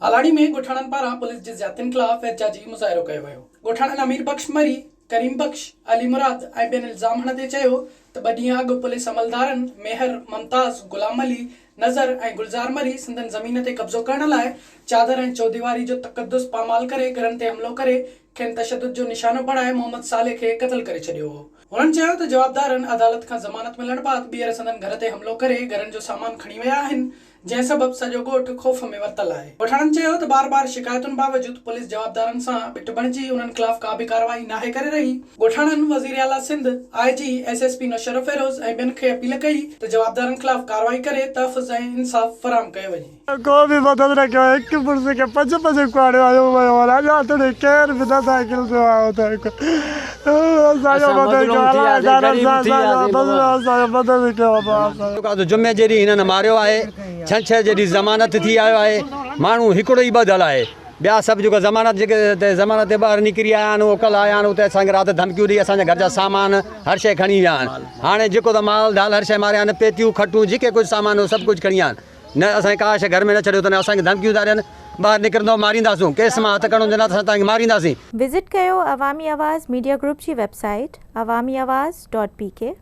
هالاڻي ۾ ڳوٺاڻن پاران پوليس جي زيادتين خلاف احتجاجي مظاهرو ڪيو ويو. ڳوٺاڻن امير بخش مري، ڪريم بخش، علي مراد ۽ ٻين الزام هڻندي چيو ته ٻه ڏينهن اڳ پوليس عملدارن ميهر، ممتاز، غلام علي، نظر ۽ گلزار مري سندن زمين تي قبضو ڪرڻ لاء چادر ۽ چوديواري جو تقدس پامال ڪري گهرن تي حملو ڪري کين تشدد جو نشانو بڻائي محمد صالح کي قتل ڪري ڇڏيو هو. هنن چيو ته جوابدارن عدالت کان ضمانت ملڻ بعد ٻيهر سندن گهر تي حملو ڪري گهرن جو سامان کڻي ويا آهن جنهن سبب سڄو ڳوٺ خوف ۾ ورتل آهي. ڳوٺاڻن چيو ته بار بار شڪايتن باوجود پوليس جوابدارن سان ٻٽ بڻجي انهن خلاف ڪا به ڪارروائي ناهي ڪري رهي. ڳوٺاڻن وزيراعليٰ Sindh, I G, S S P Naushahro Feroze ۽ ٻين کي اپيل ڪئي ته جوابدارن خلاف ڪارروائي ڪري تحفظ ۽ انصاف فراهم ڪيو وڃي. ڪو به مدد نه ڪيو هڪ مڙس کي پنج پنج ڪهاڙيون هنيو ويو آهن اڃا توڻي ڪير به نه داخل ٿيو آهي اتي اسان جو اسان مدد مظلوم ڪيو ٿي الاء وياسين ادارن غريب سان ٿي اسان جو وياسين بس بابا. اسان جو مدد ڪيو بابا اسان جو. جيڪو آ جمعي جي ڏينهن هنن ماريو آهي ڇنڇر جي ڏينهن ضمانت ٿي آيو آهي ماڻهو هڪڙو ئي ٻڌل آهي ٻيا سڀ جيڪو ضمانت جيڪي ضمانت تي ٻاهر نڪري آيا آهن اهي ڪلهه آيا آهن اتي اسان کي رات ڌمڪيون ڏئي اسان جا گهر جا سامان هر شيء کڻي ويا آهن هاڻي جيڪو ته مال ڍال هر شيء ماريا آهن پيتيون کٽون جيڪي ڪجهه سامان هو سڀ ڪجهه کڻي ويا آهن نه اسان کي ڪا شيء گهر ۾ نه ڇڏيو اٿن اسان کي ڌمڪيون ٿا ڏين ٻاهر نڪرندو مارينداسون ڪيس مان هٿ کڻو نه ته اسان توهان کي مارينداسين. وزٽ ڪيو عوامي آواز ميڊيا گروپ جي website Awami Awaz dot P K.